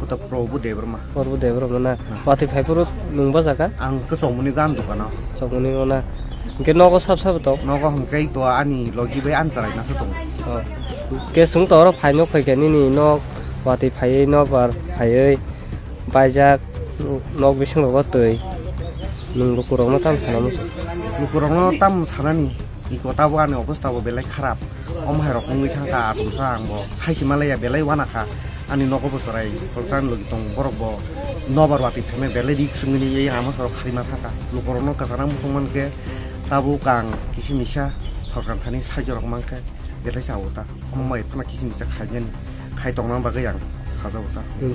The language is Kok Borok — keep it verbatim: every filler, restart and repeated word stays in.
To Prabhu Debbarma. Prabhu Debbarma na. Hmm. Watwi phai phuru nwng bo jaga? Ang khe Chokmoni gam dukano. Chokmoni o na. Hwnkhe nogo sab sabo tong? Nogo hwnkhe to ani logi bai ani chwraino se tongo. Oh. Hwnkhe chwng to oro phaino phaikha nini nok watwi phaiwi nok bar phaiwi baijak nok bising rogo twi. Nwng lukurokno tamo sana muchung? Lukurokno tamo sanani? Iko tabuk ani obostha bo belai kharap. Omo hai rok wngwi thangkha, atomsa ang bo saisi malaya belai wanakha. Ani nogo bo chwrai khoroksa ni logi tongo, borok bo nobar watwi phaimai belai risk wngwi yang ama sorok kharima thangkha. Lukurokno kwchana muchung mankhe tabuk ang kisi misa sorkar thani sahajyo rok mankhe belai cha o ta. Omo hai phano kisi misa khainani, khai tongna bagwi ang sajago ta. Hmm.